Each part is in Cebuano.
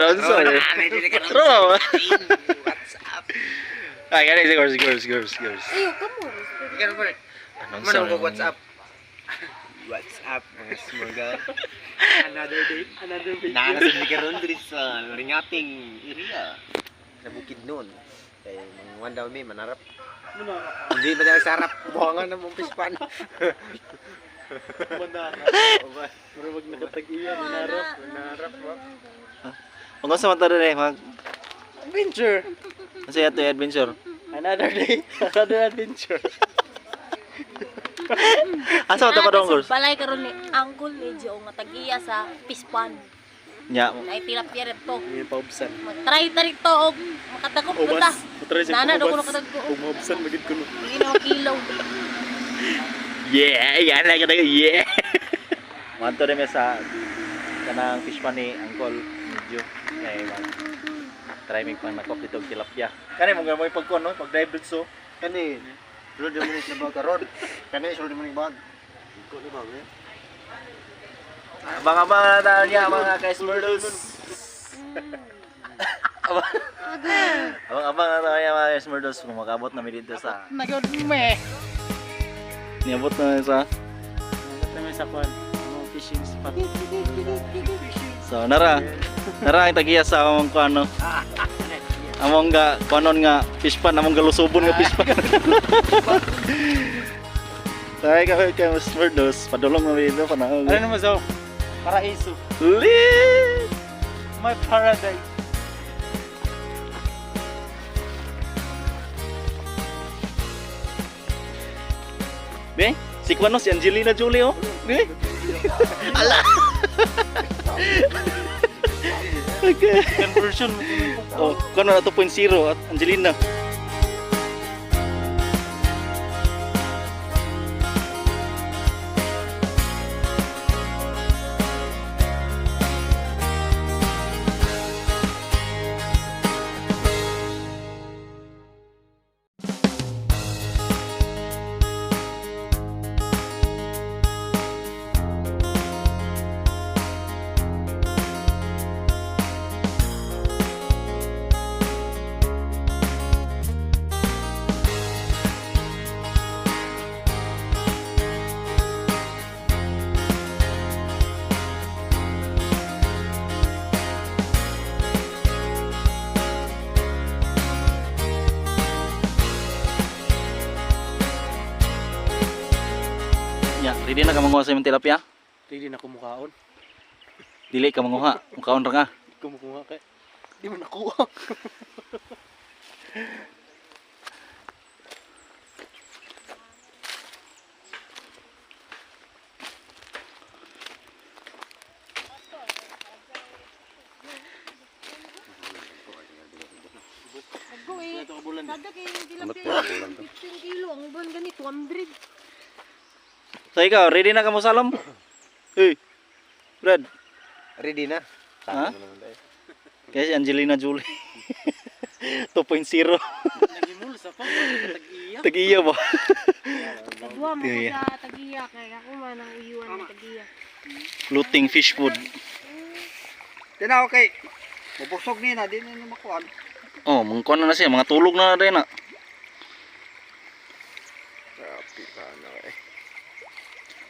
Karon sa. Ready na karon. True. What's up? Ay, kani si girls, girls, girls, girls. Ayo, kamo. Ikaw ba? Anong Manong sa- ko what's up? What's up, mga small girl? Another day, another video. Naa na sa karon diri sa Ringating area sa Bukidnon. Kay mga one daw mi manarap. Manarap. Hindi ba tayo sarap buhangan ng mong pispan. Manarap. Pero wag nakatag-iya, manarap. Manarap ba? Hanggang sa mata rin eh, mag Adventure. Kasi ato yung adventure. Another day, another adventure. Asa mata pa dong, girls? Balay karon ni Uncle medyo nga tag-iya sa pispan. Nya. Nay tilapia rito. Hindi pa obsan. Mag-try ta rito og makadakop ko ta. Ubas. Matry siya Nana, daw ko ubas. nakatagpo. Umobsan, magid ko no. Hindi na makilaw. Yeah, yan lang kada yeah. Manto rin sa kanang fish pan ni Uncle medyo kay mag try mig pang nakop dito og tilapia. Kani mo mo pagkuan no, pag dive so. Kani, sulod mo ni sa bag karon. Kani sulod mo ni bag. Ko ni bag eh. Abang-abang na tayo niya mga ka-smurdles. Abang-abang na tayo niya mga ka-smurdles kung makabot na mi dito sa Nagod me. niabot na sa Nagod na sa kwan. Ang fishing spot. So nara, nara ang tagiya sa among kuano. Among ga kuanon nga fish pan, among galusubon nga fish pan. Tay ka kay Smurdos, padulong na dito panahon. Ano naman so? Paraiso. Lit! My paradise. Be, si kuano si Angelina Jolie oh. Be. Ala. Okay. Conversion mo. Oh, kuano na 2.0 at Angelina. Ya, ready na ka manguha sa imong tilapia? Ready na kumukaon. Dili ka manguha, mukaon ra ka. Kumukuha kay. Di mo nakuha. Go eh. Ito ka bulan. Kada kay tilapia 15 kilo ang uban gani 200. So ikaw, ready na ka mo salam? Hey. Brad. Ready na. Ha? Sabi mo naman tayo. Kaya si Angelina Jolie. 2.0. Nagimul sa pa. Tag-iya. Tag-iya ba? Tagwa mo ko Tiya. sa tag-iya kay ako man ang uyuan ng tag-iya. Floating fish food. Tinaw kay. Mabusog ni na di na makuan. Oh, mungkuan na siya, mga tulog na rin na. Grabe ka na eh.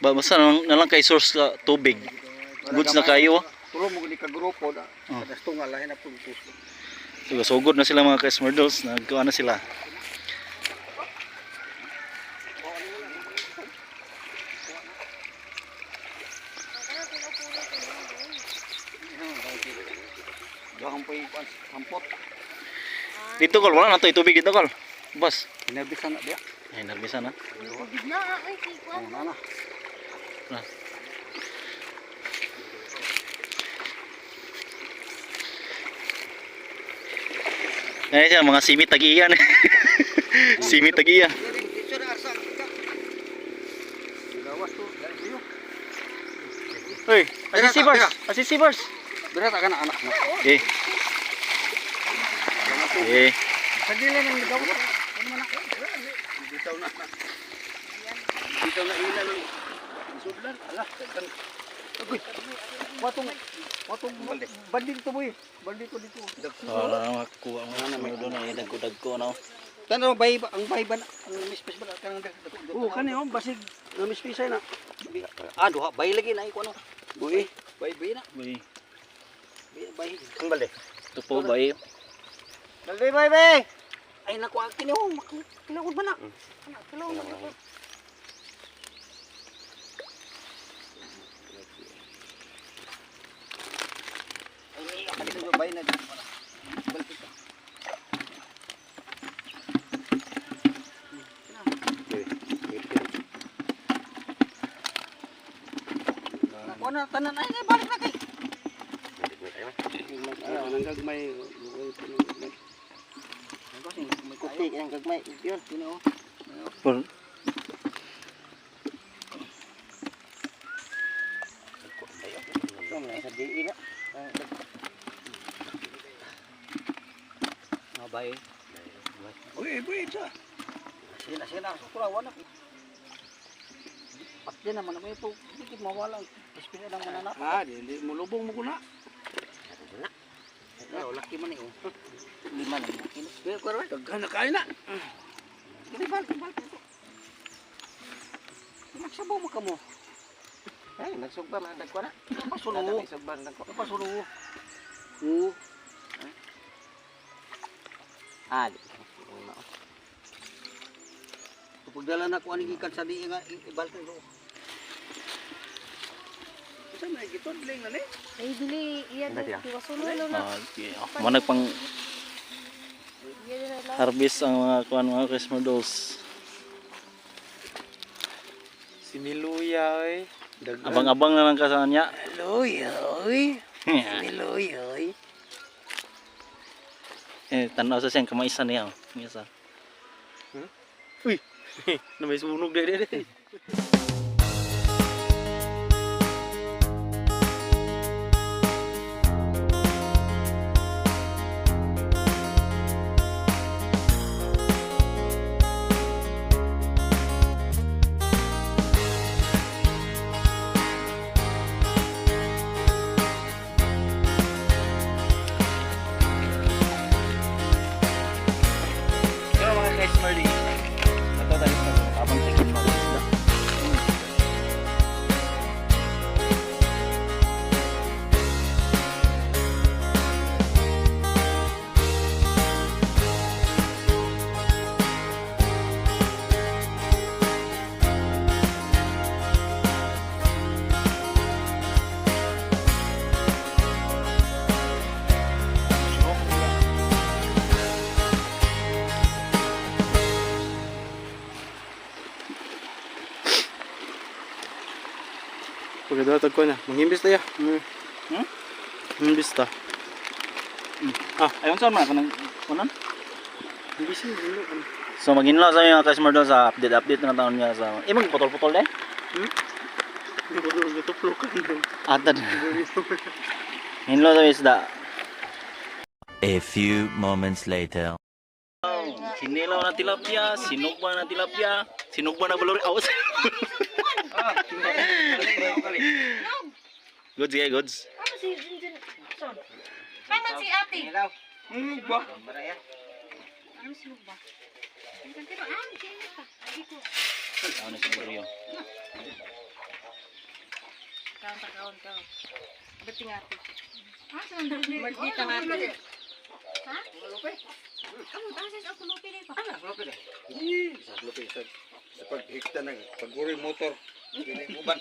Ba, basta na, na lang kay source sa tubig. Goods na kayo. Tulo mo gani ka grupo na. Oh. Kada tunga lahi na puntos. So, sugod na sila mga ka-smurdles, nagkuan na sila. Duhang pa yung kampot. Dito kol, wala na to tubig dito kol. Bas. Hinabisan na diya. Ay, narbisa na. Tubig na ay si kwan. Oh, na na. Na. Ayan siya, mga simi tag-iya na. Simi tag-iya. Gawas to. Dali Uy, asi si Bars. Asi si Bars. Berat akan anak na. Eh. Eh. Sa dila nang gawas. Ano man na? Bitaw na. Bitaw na ila lang. Sudlan. Ala, daghan. Watong watong bandi dito boy. Bandi ko dito. Wala na makuha mo na may doon ay dagko-dagko no. Tanaw bay ang bay ba ang mispis ba kanang dagko. Oh, kani oh, basig na mispisay na. Ah, duha bay lagi na iko ano. Buhi. Bay bay na. Bay. Bay bay. Ang balde. Tupo bay. Balde bay bay. Ay naku ang kini oh, kilawon ba na? Kilawon na. Ay, ako bay na. Balik ka. Nakuha na, tanan. Ay, ay, balik na kay. Anang gagmay. Kuti ang gagmay. Yun. Sino? Pur Ito na sa diin na. Mga bay. Uy, buhi sa. Sige na, sige na. So, kulawan na. Patya naman ako ito. Hindi mawala. Ispina lang mananap. Ah, di mulubong mo ko na. Oh, laki man eh. Oh. Lima na mga kilo. Kuya, kuya, kuya. Daghan na kayo na. Sige, balik, balik. Ito. Magsabaw mo ka mo. Ay, nagsugba man dagko na. Pasulo. Nagsugba dagko. Pasulo. Oo. Ah, di. Pagdala na ko aning ikan sa di nga ibalik na ito. Sa may gitudling na ni. Ay, dili. Iya, Ano di. Wasulo na. Okay. Mo nagpang Iya, dili lang. harvest ang mga kuan mga Christmas dolls. Si Miluya oy. Abang-abang na lang ka sa kanya. Luy, oy. Luy, oy. Eh, tanaw sa siyang kamaisan niya. Oh. Isa. Uy. Na may sunog dai dai. Pero mga guys, Marley. Ato tayo sa abang sa mga isda. Pagkadala tag ko na. Manghimbis ta ya. Hmm? Himbis ta. Ah, ayon saan man kanang kunan? Himbis ni. So maginlaw sa mga customer doon sa update-update na taon niya sa eh magputol-putol eh. Gituplokan. Atad. Hinlo sa isda. A few moments later. Sinilaw na tilapia, sinugba na tilapia, sinugba na balori. Awas. Goods yeah, goods. Ano si Jinjin? Son? Paman si ate. Ba? Ano si Lugba? Ah, hindi pa. Hindi ko. Ano sa baryo? Kaon ta, kaon, kaon. Ba't ting ate? Ah, saan Magdita nga ate. Ha? Kamu, taas sa ako lupi pa. Sa paghikta ng paguri motor. Dili uban.